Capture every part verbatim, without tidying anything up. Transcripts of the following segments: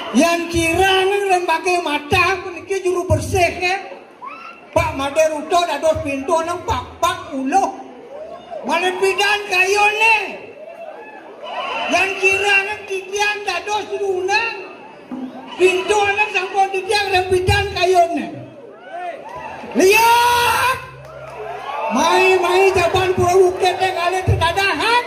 Yan kirang ring bakeh matah puniki juru bersih, eh. Pak Made Ruto dados pintu nang pak pak uluh. Malih pidan kayune. Yan kirang titiang dados lunang. Pintu nang sampun titiang ring pidan kayune. Lihat! Mai-mai jaban Pura Bukit ngalih tetadahan.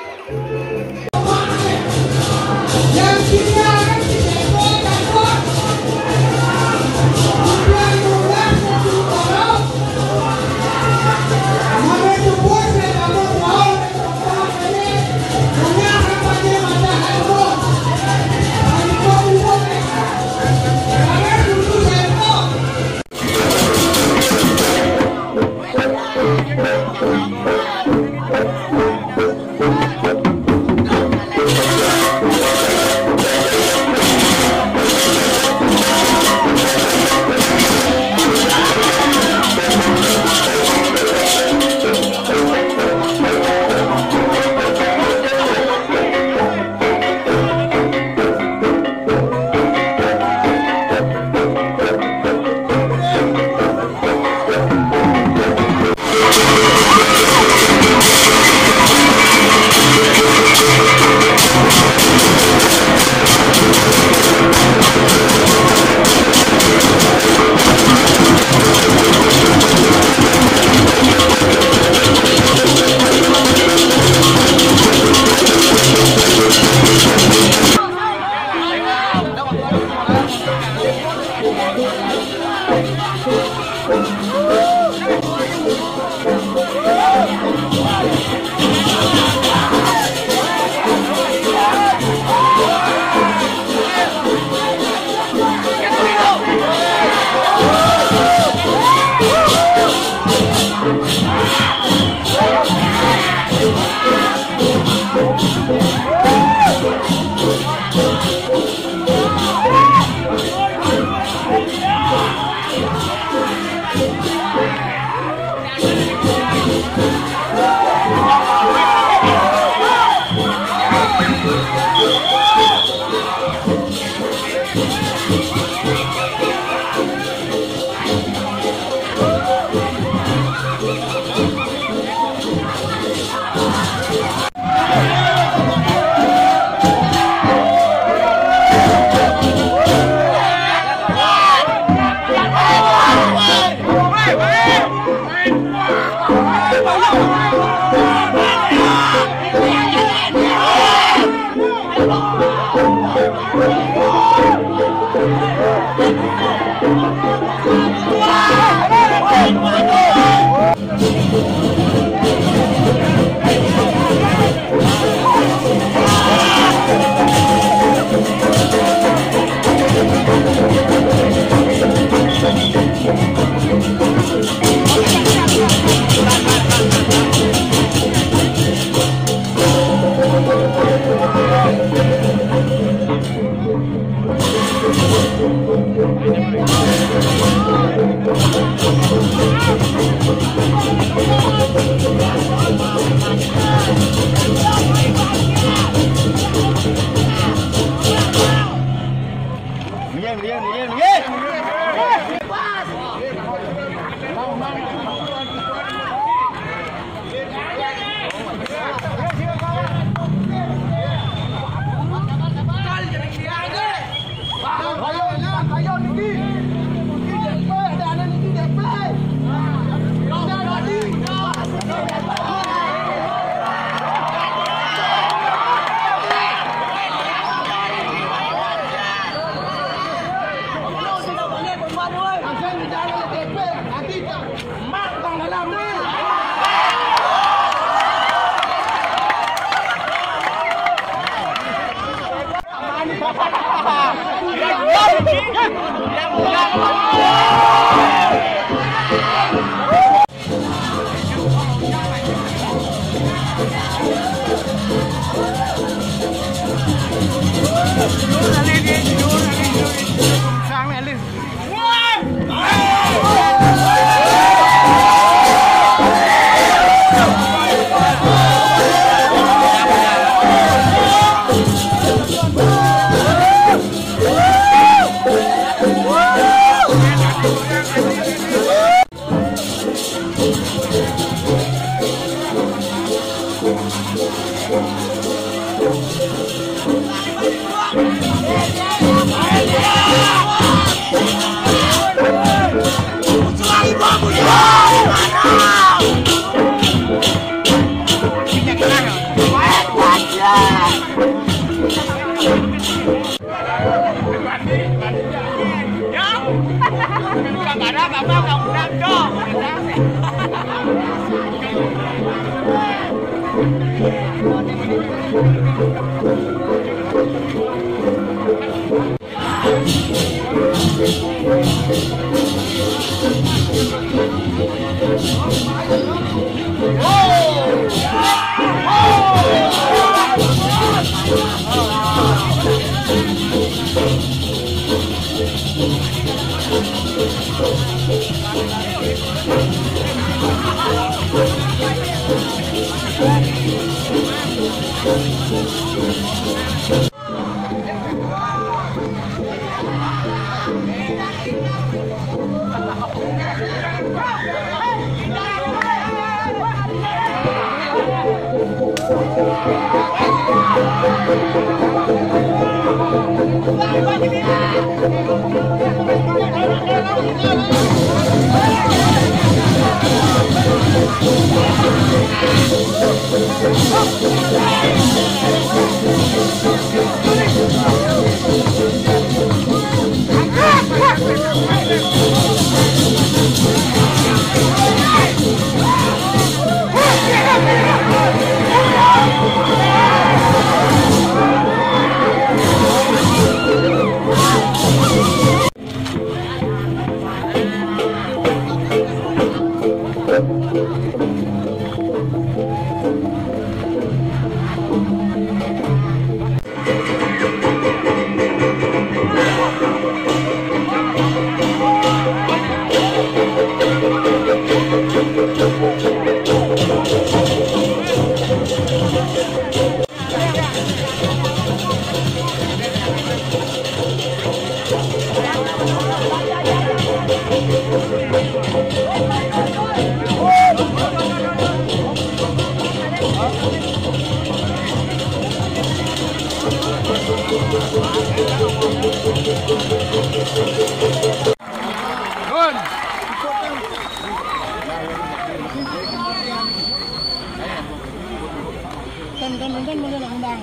Kan, kan, kan, mana nak undang?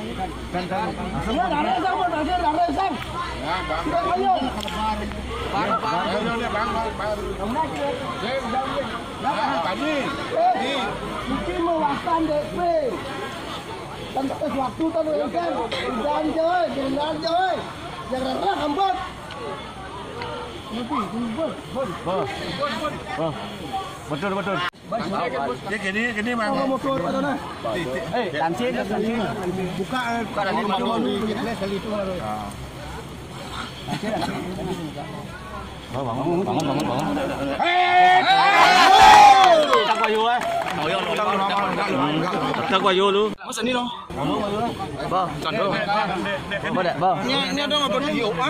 Kan, kan. Ya, dah ada sang, dah ada, dah ada sang. Sudah, ayo. Baru, baru. Ayo, udah, Bang, Bang, baru. Nah, tadi. Eh, ini mewakilkan D P. Kan sesuatu kan, kan. Udah, coy, benar, coy. Jangan rarah, ampun. Nanti, ampun. Bos. Bos. Betul, betul. Ya, gini, gini, Mang. Kalau mau keluar, ada dah. Eh, lancin, lancin. Buka, eh, buka, lancin, buka. Malu, malu, gitu, sekali itu, malu. Oh, bangun, bangun, bangun, bangun. Hei! Kita gua yuk, eh. Kita gua yuk, lu. Masa ini, dong? Bang. Bang, dah, bang. Ini, ini ada nggak buat video, ah?